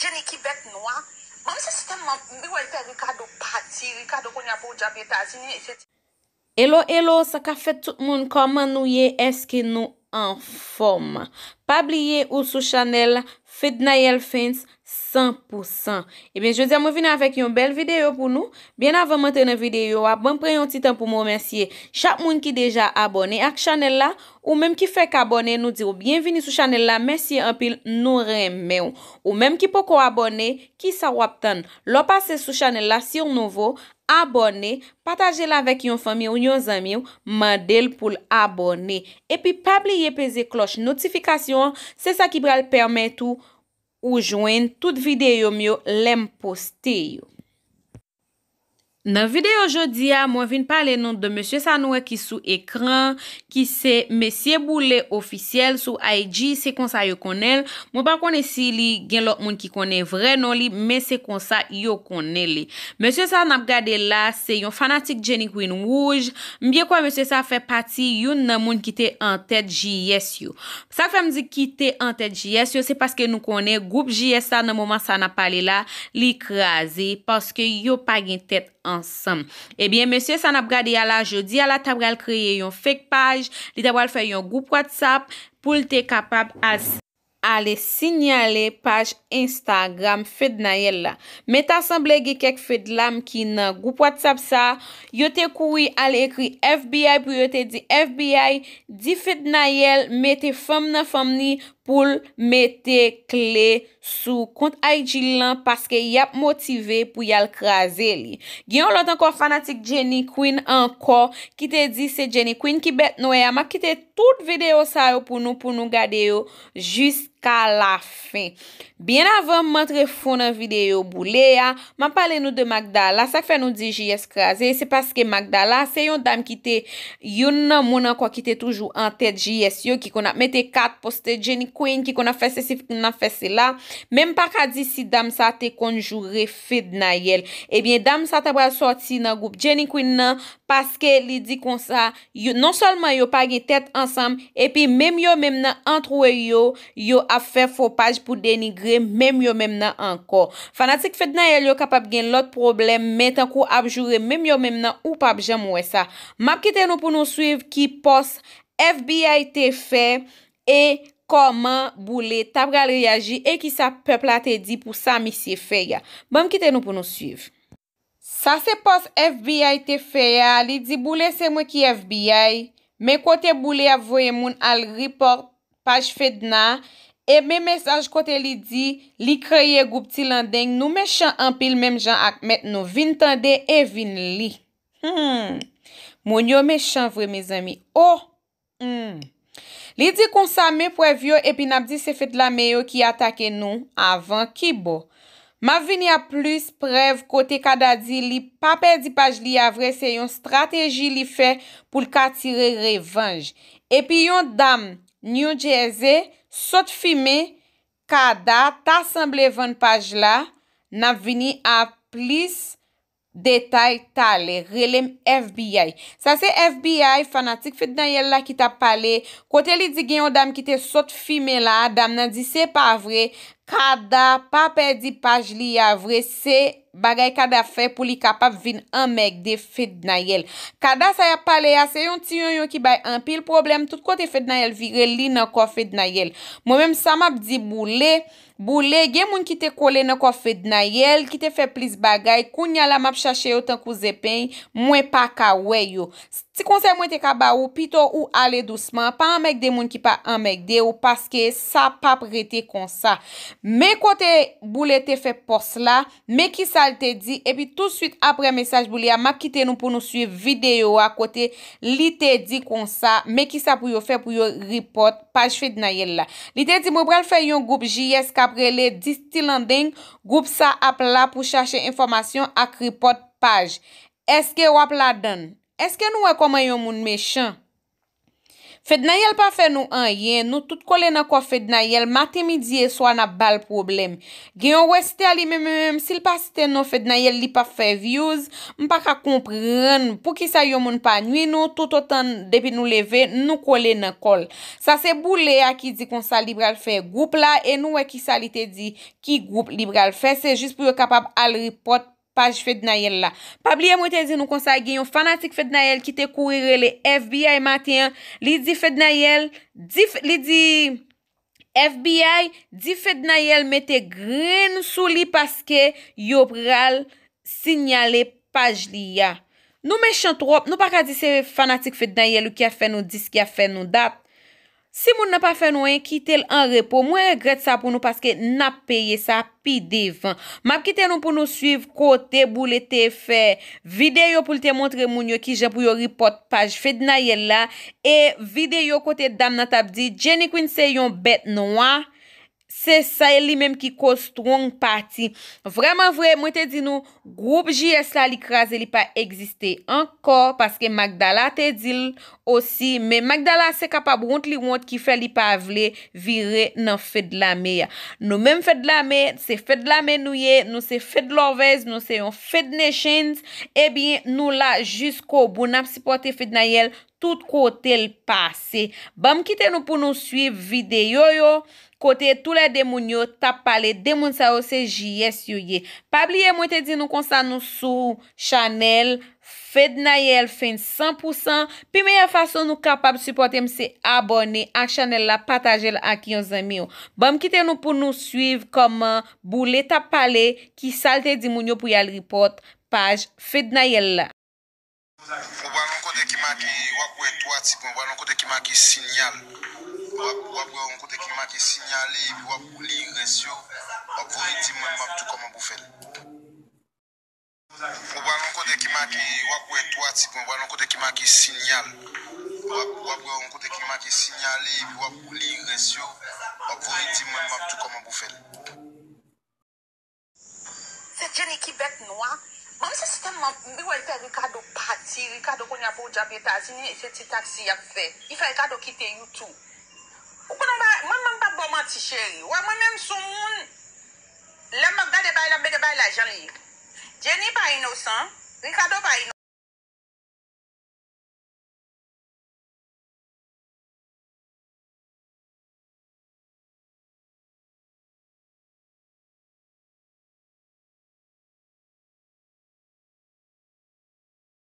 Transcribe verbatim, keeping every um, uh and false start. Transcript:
Jenny ki bèt nwa. Manmi, se tèlman, m wè l fè Ricardo pati. Ricardo kounye a pou djab Etazini, e se Hello, hello, sa k ap fèt tout moun? Kòman nou ye? Èske nou anfòm? Pa bliye ou sou chanèl Fednaelle Fence san pou san. Ebyen, jodi a mwen vini avèk yon bèl videyo pou nou. Byen avan m antre nan videyo a, ban m pran yon ti tan pou m remèsye chak moun ki deja abòne ak chanèl la. Ou menm ki fèk abòne, nou di w byenvini sou chanèl la. Mèsi anpil, nou renmen w. Ou menm ki poko abòne, kisa w ap tann? Lè w pase sou chanèl la, si w nouvo, abòne, pataje l avèk yon fanmi w, yon zanmi w, mande l pou l abòne. Epi pa bliye peze klòch notifikasyon an, se sa ki pral pèmèt ou, ou jwenn tout videyo m yo lè m poste yo. Nan videyo jodi a, mwen vin pale nou de mesye sa nou wè ki sou ekran, ki se Mesye Boule Ofisyèl sou I G, se konsa yo konnen l. Mwen pa konnen si li gen lòt moun ki konnen vrè non li, men se konsa yo konnen li. Mesye sa n ap gade la, se yon fanatik Jenny Queen Wouj. M byen kwè mesye sa fè pati youn nan moun ki te an tèt J S yo. Sa k fè m di ki te an tèt J S yo, se paske nou konnen gwoup J S sa nan moman sa n ap pale la, li kraze, paske yo pa gen tèt ansanm. Ebyen, mesye sa n ap gade a la, jodi a la, ta pral kreye yon fake paj, li ta pral fè yon gwoup WhatsApp pou l te kapab al, ale sinyale paj Instagram Fednaelle la. Men ta sanble gen kèk Fedlam ki nan gwoup WhatsApp sa, yo te kouri al ekri F B I pou yo te di F B I, di Fednaelle mete fanm nan fanm ni pou l mete kle sou kont I G l lan paske y ap motive pou y al kraze li. Gen yon lòt ankò fanatik Jenny Queen ankò ki te di se Jenny Queen ki bèt nwè a. M ap kite tout videyo sa yo pou nou, pou nou gade yo jiska lafen. Byen avan m antre fon nan videyo boule a, m ap pale nou de Magdala. Sa k fè nou di J S kraze, se paske Magdala se yon dam ki te youn nan moun ankò ki te toujou an tèt J S yo, ki konn ap mete kat, poste Jenny Queen, ki konn ap fè sesi, ki konn ap fè sela. Men m pa ka di si dam sa te konn joure Fednaelle. Ebyen, dam sa ta pral sòti nan gwoup Jenny Queen nan, paske li di konsa, yo, non sèlman yo pa gen tèt ansanm, epi menm yo menm nan antre yo, yo ap fè fo paj pou denigre menm yo menm nan ankò. Fanatik Fednaelle yo kapab gen lòt pwoblèm, men tankou ap joure menm yo menm nan, ou p ap janm wè sa. M ap kite nou pou nou swiv ki pòs F B I te fè e kòman Boule ta pral reyaji e kisa pèp la te di pou sa misye fè a. Ban m kite nou pou nou swiv. Sa se pòs F B I te fè a, li di Boule se mwen ki F B I, men kote Boule ap voye moun al report paj Fedna, e men mesaj kote li di li kreye gwoup Ti Landeng, nou mechan anpil menm jan ak mèt nou, vin tande e vin li. Hmm. Moun yo mechan vre, mezanmi. Oh! Hmm. Li di konsa, men prèv yo, epi n ap di se Fedlame yo ki atake nou avan. Ki bò? M ap vini ak plis prèv kote Kada di li pa pèdi paj li a vre, se yon estrateji li fè pou l ka tire revanj. Epi yon dam New Jersey sot fimen Kada ta sanble vann paj la. N ap vini ak plis detay talè. Rele m F B I. Sa se F B I, fanatik Fednaelle la ki t ap pale, kote li di gen yon dam ki te sot fimen la, dam nan di se pa vre, Kada pa pèdi paj li a vre, se bagay Kada fè pou li kapab vin anmègde Fednaelle. Kada sa y ap pale a, se yon ti yonyon ki bay anpil pwoblèm, tout kote Fednaelle vire, li nan kò Fednaelle. Mwen menm, sa m ap di Boule, Boule, gen moun ki te kole nan kò Fednaelle, ki te fè plis bagay, kounye a la m ap chache yo tankou zen peny, mwen pa ka wè yo. Ti konsèy mwen te ka ba ou, pito ou ale dousman, pa anmègde moun ki pa anmègde ou, paske sa p ap rete konsa. Men kote Boule te fè pòs la, men kisa l te di, epi tousuit apre mesaj Boule a, m ap kite nou pou nou swiv videyo a kote li te di konsa, men kisa pou yo fè pou yo report paj Fednaelle la. Li te di, mwen pral fè yon gwoup J S k ap rele Dis Ti Landeng, gwoup sa ap la pou chache enfòmasyon ak report paj. Èske w ap ladann? Èske nou wè kòman yon moun mechan? Fednaelle pa fè nou anyen, nou tout kole nan kò Fednaelle, maten, midi e swa n ap ba l pwoblèm. Gen yon Wester li menm menm, si l pa site non Fednaelle, li p ap fè views. M pa ka konprann poukisa yon moun pa nwi nou, toutotan depi nou leve, nou kole nan kò l. Sa se Boule a ki di konsa li pral fè gwoup la, e nou wè kisa li te di, ki gwoup li pral fè, se jis pou yo kapab al report paj Fednaelle la. Pa bliye mwen te di nou konsa, gen yon fanatik Fednaelle ki te kouri rele F B I maten an, li di Fednaelle, di, li di F B I, di Fednaelle mete grenn sou li paske yo pral sinyale paj li a. Nou mechan twòp, nou pa ka di se fanatik Fednaelle ki ap fè nou dis, ki ap fè nou dat. Si moun nan pa fè nou anyen, kite l an repo. Mwen regrèt sa pou nou paske n ap peye sa pi devan. M ap kite nou pou nou swiv kote Boule te fè videyo pou l te montre moun yo kijan pou yo report paj Fednaelle la. E videyo kote dam nan t ap di Jenny Queen se yon bèt nwa. Se sa li menm ki koz Strong pati. Vrèman vre, mwen te di nou, gwoup J S la li kraze, li pa egziste ankò, paske Magdala te di l osi, men Magdala se kapab wont li wont ki fè li pa vle vire nan Fedlame a. Nou menm Fedlame, se Fedlame nou ye, nou se Fed lovers, nou se yon Fed Nations, ebyen nou la jiskobou, n ap sipòte Fednaelle tout kote l pase. Ban m kite nou pou nou swiv videyo yo, kote toulède moun yo t ap pale, de moun sa yo se J S yo ye. Pa bliye mwen te di nou konsa nou sou chanèl Fednaelle Fans san pou san. Pi meyè fason nou kapab sipòte m se abòne ak chanèl la, pataje l ak yon zanmi w. Ban m kite nou pou nou swiv kòman Boule t ap pale, kisa l te di moun yo pou y al report paj Fednaelle la. Ou pral yon kote ki make, w ap wè twa ti pwen, ou pral yon kote ki make sinyal. W ap, w ap wè yon kote ki make sinyale, epi w ap li rès yo, w ap voye di mwen, m ap di w kòman pou fè l. Ou pral yon kote ki make, w ap wè twa ti pwen, ou pral yon kote ki make sinyal. W ap, w ap wè yon kote ki make sinyale, epi w ap li rès yo, w ap voye di mwen, m ap di w kòman pou fè l. Se Jenny ki bèt nwa. Manmi se tèlman, m wè l fè Ricardo pati. Ricardo kounye a podyab Etazini, e se ti taksi y ap fè. Li fè Ricardo kite YouTube. Ou konnen, mwen menm m p ap ba w manti, cheri. Ou wè mwen menm sou moun, lè m ap gade bagay la, m mete bagay la jan l ye. Jenny pa inosan, Ricardo pa inosan.